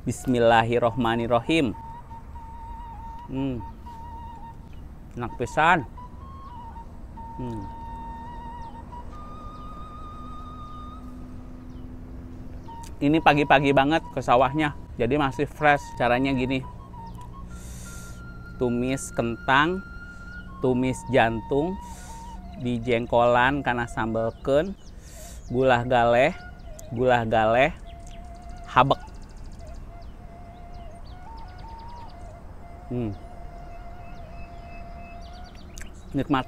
Bismillahirrohmanirrohim. Enak pisan. Ini pagi-pagi banget ke sawahnya, jadi masih fresh. Caranya gini, tumis kentang, tumis jantung, dijengkolan karena sambelkeun, gulah galeh, habek. Nikmat.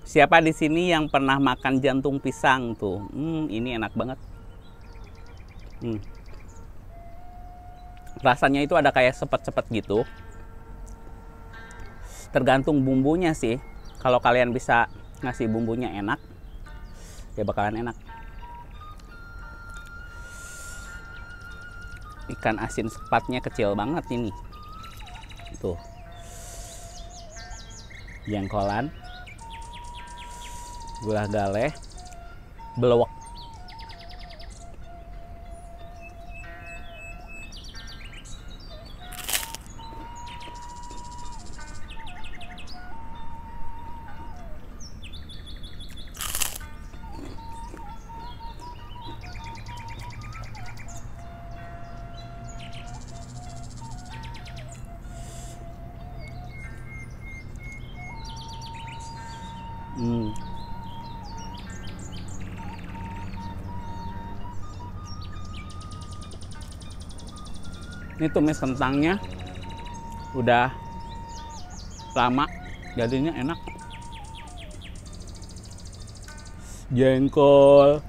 Siapa di sini yang pernah makan jantung pisang tuh? Ini enak banget. Rasanya itu ada kayak sepet-sepet gitu. Tergantung bumbunya sih. Kalau kalian bisa ngasih bumbunya enak, ya bakalan enak. Ikan asin sepatnya kecil banget ini. Tuh. Jengkolan, gulah galeh, belowak. Ini tumis kentangnya udah lama, jadinya enak. Jengkol.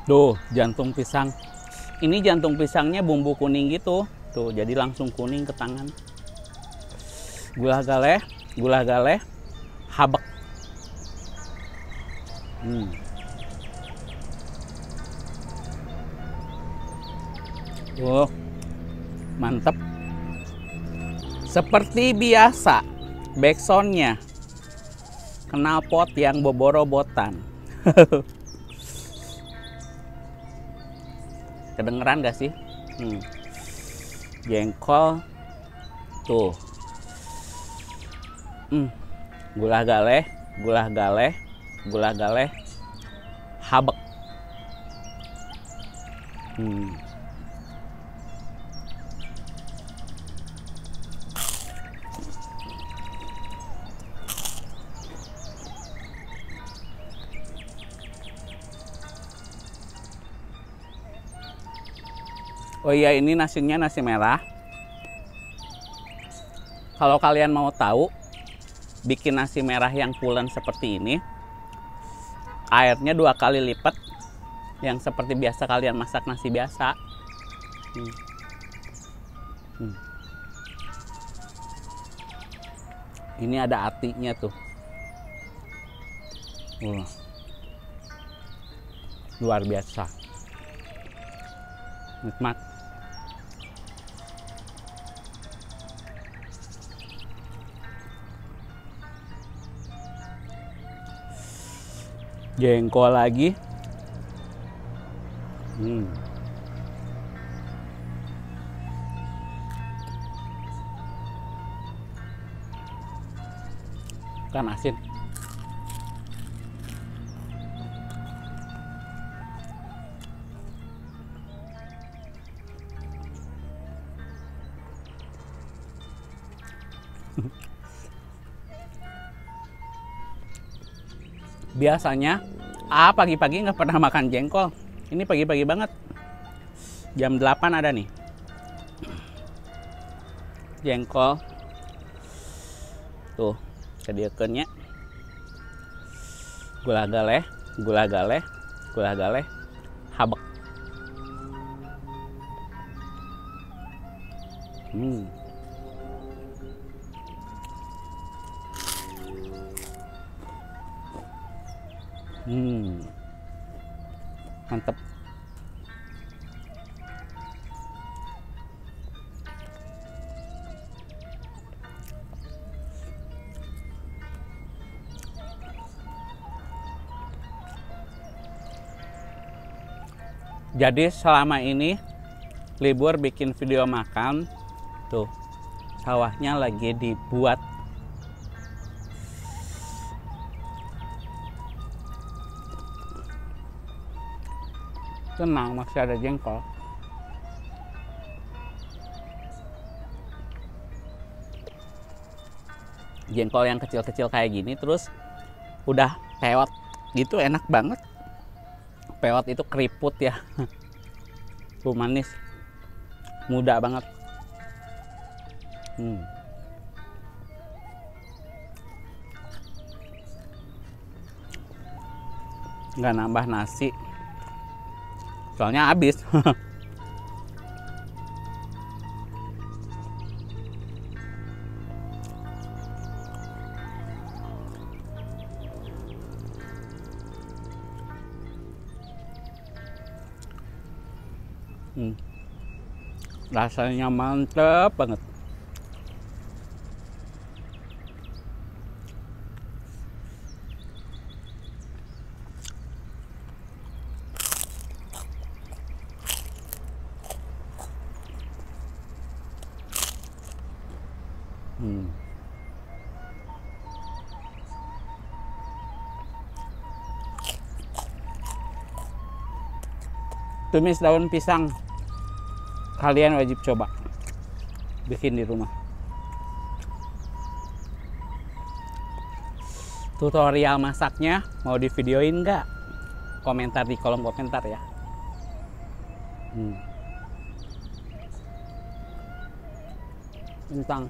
Tuh, jantung pisang. Ini jantung pisangnya bumbu kuning gitu. Tuh, jadi langsung kuning ke tangan. Gulah galeh, habek. Tuh, mantep. Seperti biasa, backsoundnya knalpot yang boborobotan. Kedengeran gak sih? Jengkol tuh. Gulah galeh, gulah galeh, gulah galeh, habek. Oh iya, ini nasinya nasi merah. Kalau kalian mau tahu bikin nasi merah yang pulen seperti ini, airnya 2 kali lipat yang seperti biasa kalian masak nasi biasa. Ini ada atinya tuh. Luar biasa. Nikmat. Jengkol lagi. Ikan asin. Biasanya pagi-pagi nggak pernah makan jengkol. Ini pagi-pagi banget. Jam 8 ada nih. Jengkol. Tuh, kediakannya. Gula galeh, gula galeh, gula galeh, habek. Mantep. Jadi selama ini libur bikin video makan, tuh sawahnya lagi dibuat. Tenang, masih ada jengkol. Jengkol yang kecil-kecil kayak gini terus udah peot gitu, enak banget. Peot itu keriput ya. Tuh manis. Muda banget. Nggak nambah nasi. Soalnya habis. Rasanya mantep banget. Tumis daun pisang, kalian wajib coba bikin di rumah. Tutorial masaknya mau di videoin nggak? Komentar di kolom komentar ya. Kentang.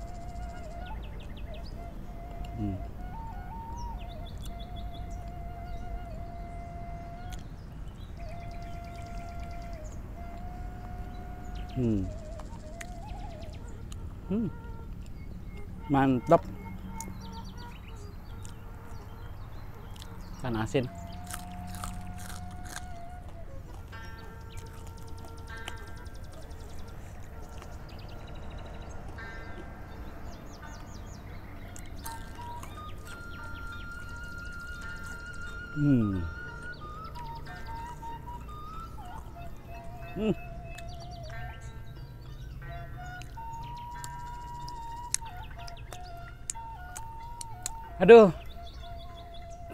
Mantap. Ikan asin. Aduh,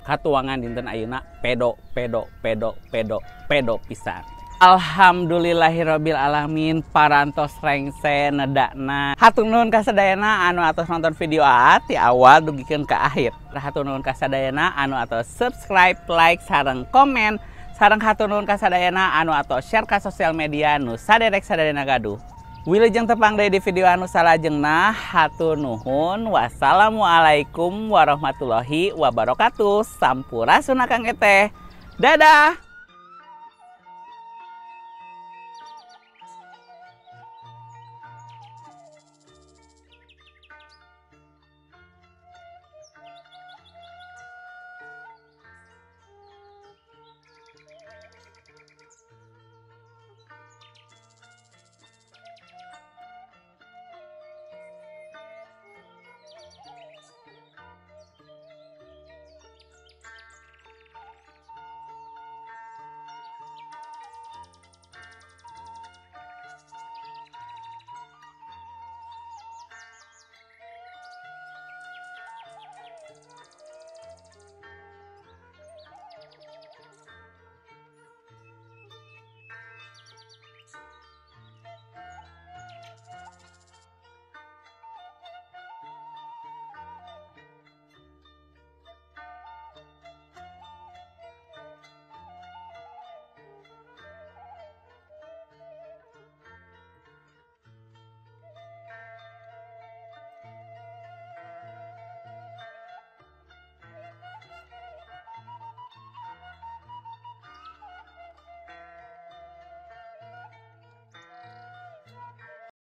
katuangan dinten ayeuna pedo pedo pedo pedo pedo pisan. Alhamdulillahirabbil alamin, parantos rengse nedakna. Hatur nuhun ka sadayana anu atos nonton video Aa ti awal dugikeun ka akhir. Hatur nuhun ka sadayana anu atos subscribe, like, sareng komen. Sareng hatur nuhun ka sadayana anu atos share ka sosial media nu saderek sadayana gaduh. Wilujeng tepang deui di video anu salajengna. Hatur nuhun. Wassalamualaikum warahmatullahi wabarakatuh. Sampurasun Akang Eteh. Dadah.